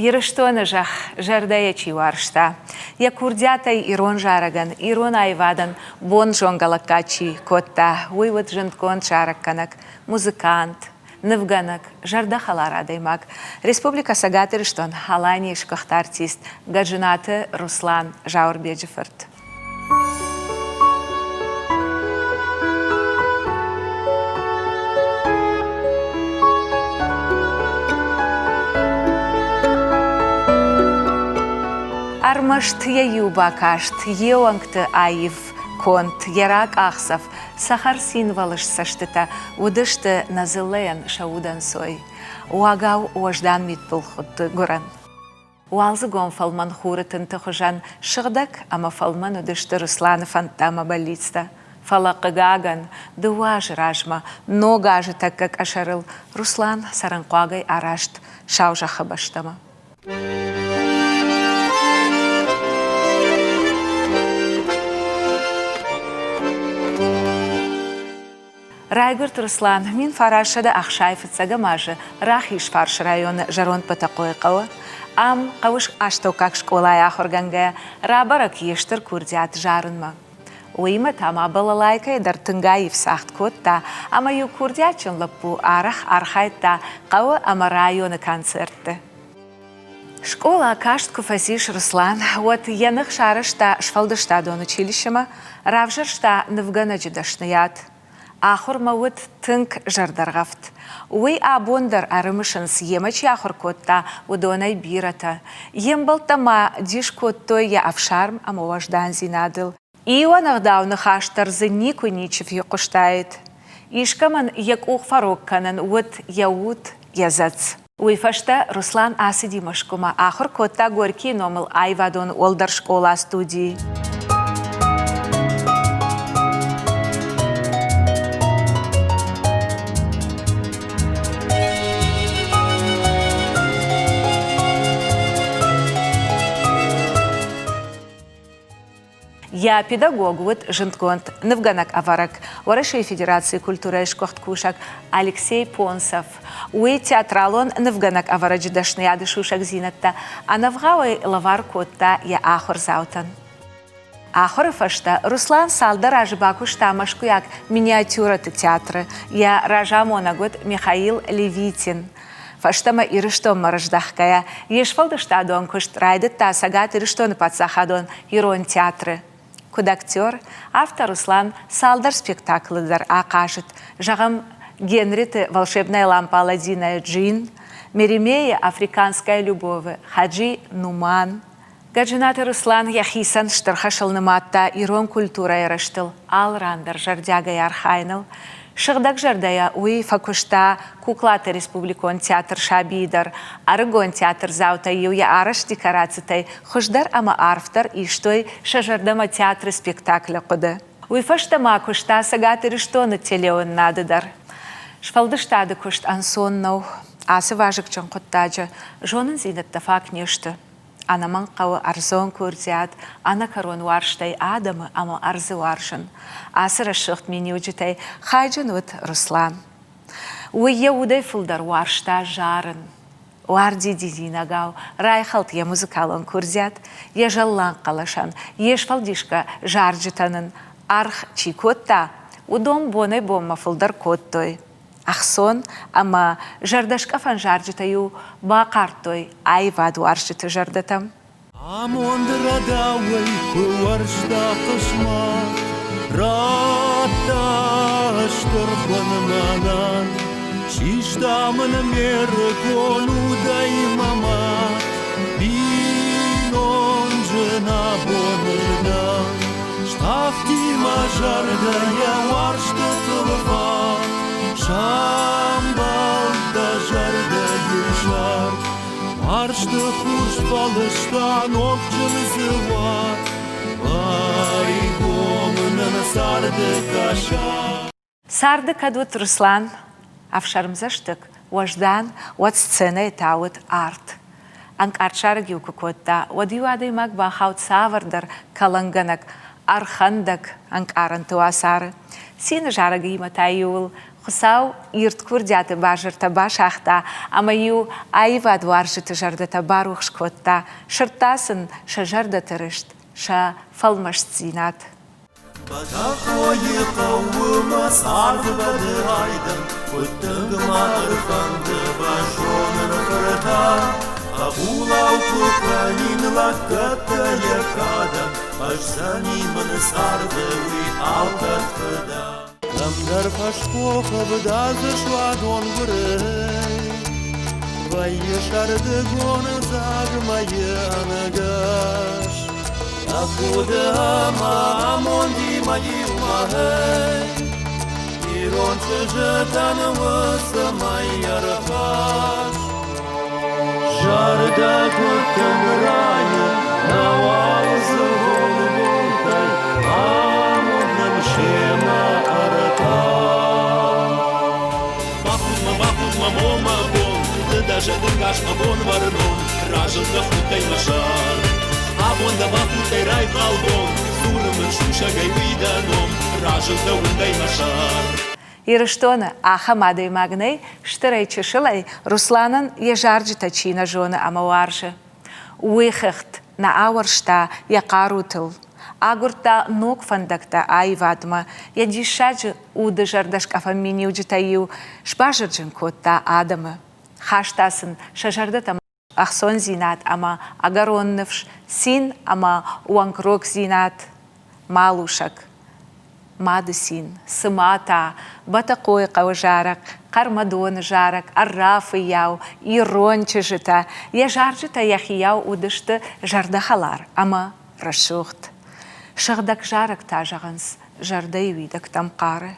Ирыстоны зӕхх зӕрдӕйӕ чи уарзта, йӕ курдиатӕй ирон зарӕгӕн, ирон аивадӕн бонзонгӕ лӕггад чи кодта, уый уыд зындгонд зарӕггӕнӕг, музыкант, нывгӕнӕг, зӕрдӕхӕлар адӕймаг, Республикӕ Цӕгат Ирыстон Аланийы сгуыхт артист Гӕджынаты Руслан Зауырбеджы фырт. Ӕрмӕст йӕ иу бакаст, йе уӕнгты аив конд, йӕ ракъахдзӕф, цӕхӕр цинвӕлыст цӕстытӕ уыдысты нӕ дзыллӕйӕн сӕ удӕнцой. Уагау уӕздан мидбылхудты гуырӕн. Уалдзыгон фӕлмӕн хуры тынты хуызӕн сыгъдӕг ӕмӕ фӕлмӕн уыдысты Русланы фӕндтӕ ӕмӕ бӕллицтӕ. Фӕлӕ, хъыгагӕн, дыууӕ азы размӕ, ног азы тӕккӕ къӕсӕрыл Руслан цӕрынхъуагӕй араст сау зӕххы бӕстӕмӕ. Райгуырд Руслан 1965 азы Рахизфарсы районы Зӕронд Бӕтӕхъойы хъӕуы. Ам хъӕуы астӕуккаг скъолайы ахуыргӕнгӕйӕ рабӕрӕг йе стыр курдиат зарынмӕ. Уыимӕ та ма балалайкӕйы дӕр тынг аив цагъд кодта ӕмӕ-иу курдиатджын лӕппу арӕх архайдта хъӕуы ӕмӕ районы концертты. Скъола каст куы фӕцис Руслан, уӕд йӕ ных сарӕзта сфӕлдыстадон училищемӕ, равзӕрста нывгӕнӕджы дӕсныйад. Ахуырмӕ уыд тынг зӕрдӕргъӕвд. Уый абон дӕр ӕрымысынц, йемӕ чи ахуыр кодта, уыдонӕй бирӕтӕ. Йе мбӕлттӕ ма дис кодтой йӕ ӕфсарм ӕмӕ уӕздандзинадыл. Иу ӕнӕгъдау ныхас дӕр дзы никуы ничи фехъуыстаид. Искӕмӕн йӕ къух фӕрог кӕнын уыд йӕ уд, йӕ дзӕцц. Уый фӕстӕ Руслан ацыди Мӕскуымӕ, ахуыр кодта Горькийы номыл аивадон уӕлдӕр скъола-студийы. Йӕ педагог уыд зындгонд нывгӕнӕг-ӕвӕрӕг, Уӕрӕсейы Федерацийы культурӕйы сгуыхт кусӕг Алексей Понсов. Уый театралон нывгӕнӕг-ӕвӕрӕджы дӕсныйады сусӕгдзинӕдтӕ ӕнӕвгъауӕй лӕвар кодта йӕ ахуырдзаутӕн. Ахуыры фӕстӕ Руслан цалдӕр азы бакуыста мӕскуыйаг миниатюрӕты театры. Йӕ разамонӕг уыд Михаил Левитин. Фӕстӕмӕ Ирыстонмӕ рыздӕхгӕйӕ, йе сфӕлдыстадон куыст райдыдта Цӕгат Ирыстоны паддзахадон ирон театры. Куыд актер, афтӕ Руслан цалдӕр спектаклы дӕр ахъазыд, зӕгъӕм, Генриты «Волшебная лампа Аладдина» Джин, Меримейы «Африканская любовь» Хаджи Нуман. Гӕджынаты Руслан йӕхицӕн стыр хӕсыл нымадта ирон культурӕйы рӕзтыл алы ран дӕр зӕрдиагӕй архайыныл. Сыгъдӕгзӕрдӕйӕ уый фӕкуыста Куклаты республикон театр «Саби» дӕр. Ӕрыгон театрдзаутӕй-иу йӕ арӕзт декорацитӕй хуыздӕр ӕмӕ арфдӕр истой сӕ зӕрдӕмӕ театры спектаклы хъуыды. Уый фӕстӕ ма куыста Цӕгат Ирыстоны телеуынынады дӕр. Сфӕлдыстады куыст ӕнцон нӕу. Ацы вазыгджын хъуыддаджы зонындзинӕдтӕ фаг не сты. Ӕнӕмӕнг хъӕуы ӕрдзон курдиат, ӕнӕкӕрон уарзтӕй адӕмы ӕмӕ ӕрдзы уарзын. Ацы рӕсугъд миниуджытӕй хайджын уыд Руслан. Уый йӕ удӕй фылдӕр уарзта зарын. Уарди дидинӕгау райхӕлд йӕ музыкалон курдиат, йӕ зӕлланг хъӕлӕсӕн, йе сфӕлдисгӕ зарджытӕн ын аргъ чи кодта, уыдон бонӕй-бонмӕ фылдӕр кодтой. Ӕхцон ӕмӕ зӕрдӕскъӕфӕн зарджытӕ-иу бахъардтой аивадуарзджыты зӕрдӕтӕм. Амонд рӕдауӕй куы уӕрста хъысмӕт, радта стыр хуын мӕнӕн. Систа мын ме рыгон удӕй мӕ мӕт, бинонджын абоны дӕн. Стахти мӕ зӕрдӕ йӕ уарзты тылфат, сӕмбӕлд дӕ зӕрдӕйы сӕр. Уарзты хур сфӕлыста ногджын дзыуат, Байгом нын царды къӕсӕр. Царды кӕд уыд Руслан ӕфсӕрмдзӕстыг, уӕздан, уӕд сценӕйы та уыд арт. Ӕнкъард зарӕг-иу куы кодта, уӕд-иу адӕймаг бахауд цавӕрдӕр кӕлӕнгӕнӕг, ӕрхӕндӕг ӕнкъарӕнты уацары. Цины зарӕгимӕ та-иу ыл Хуыцау ирд курдиаты базыртӕ басагъта ӕмӕ-иу аивадуарзджыты зӕрдӕтӕ барухс кодта, сырдта сын сӕ зӕрдӕты рыст, сӕ фӕлмӕстдзинад. Бӕтӕхъойы хъӕуы мӕ царды бӕдырайдӕн, Куыд тынг мӕ ӕрфӕнды базонын фыртӕ, Хъӕбулау куы кӕнин лӕггӕдтӕ йӕ кадӕн, Хӕсдзӕни мын царды уый алкӕд фыдӕн. Кӕмдӕр фӕсхох ӕвдадзы суадон гуырӕй, Вӕййы сӕрдыгон дзаг мӕйы ӕнгӕс. Тӕхуды ӕмӕ амондимӕ иумӕ Ирон чызджытӕн уыцы мӕй ӕрхӕсс. Зӕрдӕ куыд тынг райы нӕ уалдзыгон бонтӕй, Амонд нӕм семӕ ӕртах. Бахудмӕ, бахудмӕ, мӕ бон, ды дӕ зӕдынгас мӕ бонвӕрнон, разылд дӕ худтӕй мӕ сӕр. Абон дӕ бахудтӕй райхъал бон, дзуры мын сусӕгӕй уый дӕ ном, разылд дӕ уындӕй мӕ сӕр. Ирыстоны ахӕм адӕймаг нӕй, стырӕй-чысылӕй Русланӕн йӕ зарджытӕ чи нӕ зоны ӕмӕ уарзы. Уый хыгъд нӕ ауӕрста йӕ хъарутыл, агуырдта ног фӕндӕгтӕ аивадмӕ, йӕ диссаджы уды зӕрдӕскъӕфӕн миниуджытӕй-иу сбазырджын кодта адӕмы, хаста сын сӕ зӕрдӕтӕм ӕхцондзинад ӕмӕ ӕгӕрон ныфс, цин ӕмӕ уӕнгрогдзинад, малусӕг, мады цин, цыма та Бӕтӕхъойы хъӕуы зарӕг, Хъӕрмӕдоны зарӕг, ӕрра фыййау, ирон чызджытӕ, йӕ зарджытӕ йӕхийау уыдысты зӕрдӕхӕлар ӕмӕ рӕсугъд. Сыгъдӕг зарӕг та, зӕгъынц, зӕрдӕйы уидӕгтӕм хъары.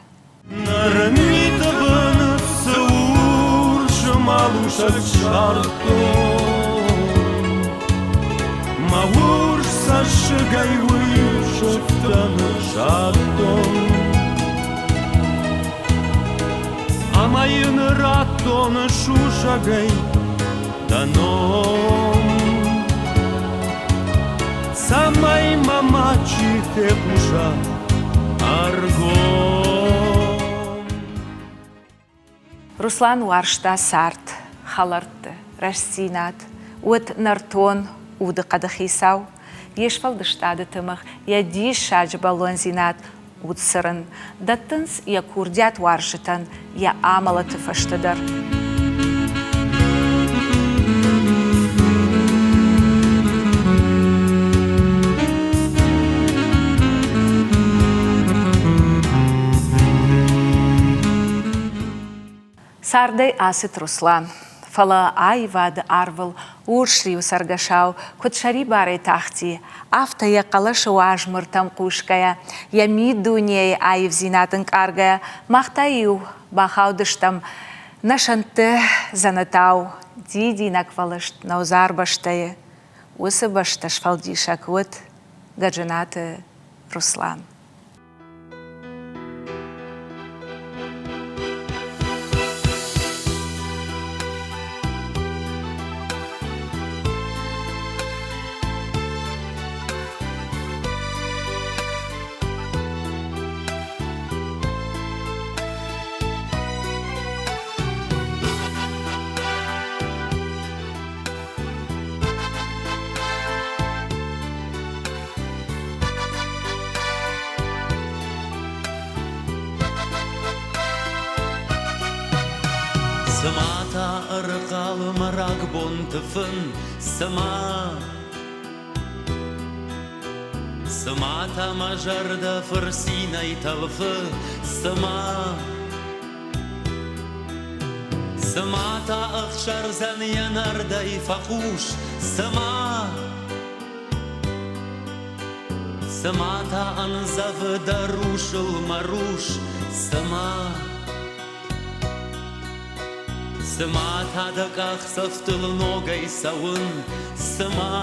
Ныр миты бын цы урс малусӕг ссардтон, Мӕ урс цӕссыгӕй уый сыфтӕ ныссадтон. Ӕмӕ йын радтон сусӕгӕй дӕ ном, Цӕмӕй мӕ мачи фехъуса ӕргом. Руслан уарзта цард, хӕлӕртты, рӕстдзинад, уыд нӕртон удыхъӕды хицау. Йе сфӕлдыстады тымыгъ, йӕ диссаджы бӕллондзинад удцырын дӕттынц йӕ курдиат уарзджытӕн йӕ амӕлӕты фӕстӕ дӕр. Цардӕй ацыд Руслан, фӕлӕ аивады арвыл урсриу цӕргӕсау куыд сӕрибарӕй тахти, афтӕ йӕ хъӕлӕсы уазмыртӕм хъусгӕйӕ, йӕ миддунейы аивдзинад ӕнкъаргӕйӕ, мах та-иу бахаудыстӕм нӕ сӕнтты дзӕнӕтау дидинӕгфӕлыст нӕудзар бӕстӕйы. Уыцы бӕстӕ сфӕлдисӕг уыд Гӕджынаты Руслан. Цыма та ӕрыхъал мӕ рагбонты фын, цыма Цыма та мӕ зӕрдӕ фырцинӕй тӕлфы, цыма Цыма та ӕхсӕрдзӕн йӕ нӕрдӕй фӕхъус, цыма Цыма та ӕндзӕвы дӕ русыл мӕ рус, цыма. Цыма та дӕ къахдзӕфтыл ногӕй цӕуын, цыма.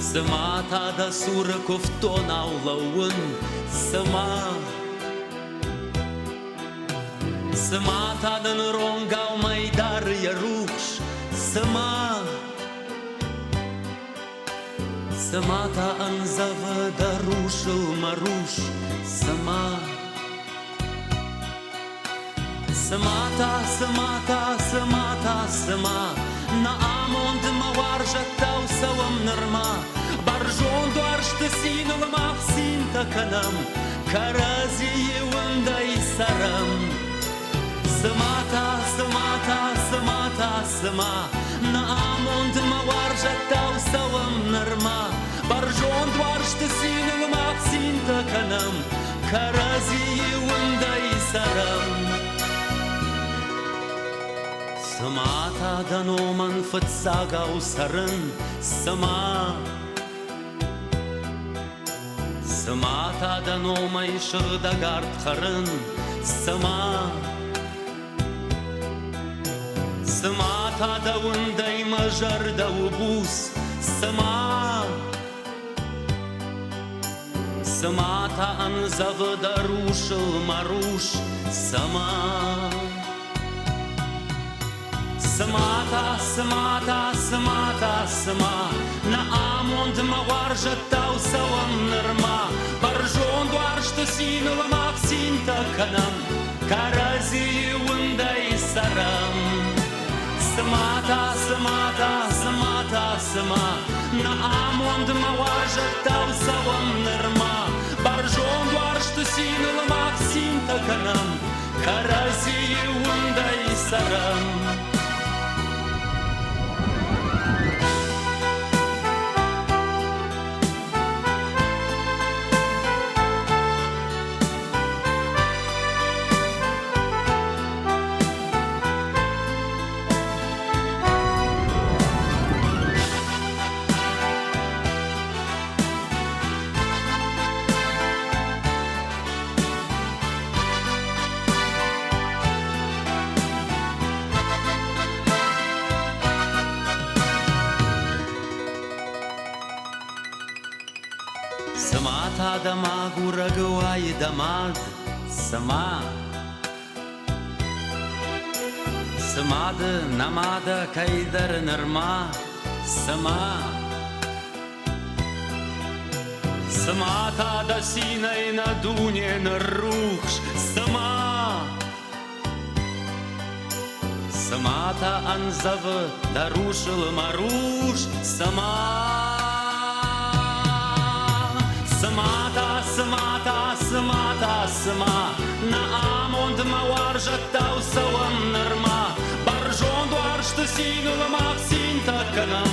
Цыма та дӕ цуры куывддонау лӕууын, цыма. Цыма та дын ронгау мӕйдары йӕ рухс, цыма. Цыма та ӕндзӕвы дӕ русыл мӕ рус, цыма. Цыма та, цыма та, цыма та, цыма Нӕ амонд мӕ уарзӕттау цӕуӕм нырма. Бӕрзонд уарзты циныл мах цинтӕ кӕнӕм, Кӕрӕдзийы уындӕй цӕрӕм. Цыма та, цыма та, цыма та, цыма Нӕ амонд мӕ уарзӕттау цӕуӕм нырма. Бӕрзонд уарзты циныл мах цинтӕ кӕнӕм, Кӕрӕдзийы уындӕй цӕрӕм. Цыма та дӕ номӕн фыццагау цӕрын, цыма. Цыма та дӕ номӕй сыгъдӕг ард хӕрын, цыма. Цыма та дӕ уындӕй мӕ зӕрдӕ у буц, цыма. Цыма та ӕндзӕвы дӕ русыл мӕ рус, цыма. Цыма та, цыма та, цыма та, цыма Нӕ амонд мӕ уарзӕттау цӕуӕм нырма. Бӕрзонд уарзты циныл мах цинтӕ кӕнӕм, Кӕрӕдзийы уындӕй цӕрӕм. Цыма та, цыма та, цыма та, цыма Нӕ амонд мӕ уарзӕттау цӕуӕм нырма. Бӕрзонд уарзты циныл мах цинтӕ кӕнӕм, Кӕрӕдзийы уындӕй цӕрӕм. Цыма та дӕ мӕгуырӕг уайы дӕ мад, цыма. Цыма ды нӕма дӕ кӕйдӕр нырма, цыма. Цыма та дӕ цинӕй нӕ дуне ныррухс, цыма. Цыма та ӕндзӕвы дӕ русыл мӕ рус, цыма. Цыма та, цыма та, цыма та, цыма Нӕ амонд мӕ уарзӕттау цӕуӕм нырма. Бӕрзонд уарзты циныл мах цинтӕ кӕнӕм,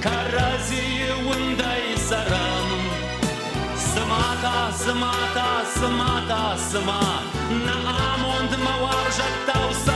Кӕрӕдзийы уындӕй цӕрӕм. Цыма та, цыма та, цыма та, цыма Нӕ амонд мӕ уарзӕттау цӕуӕм.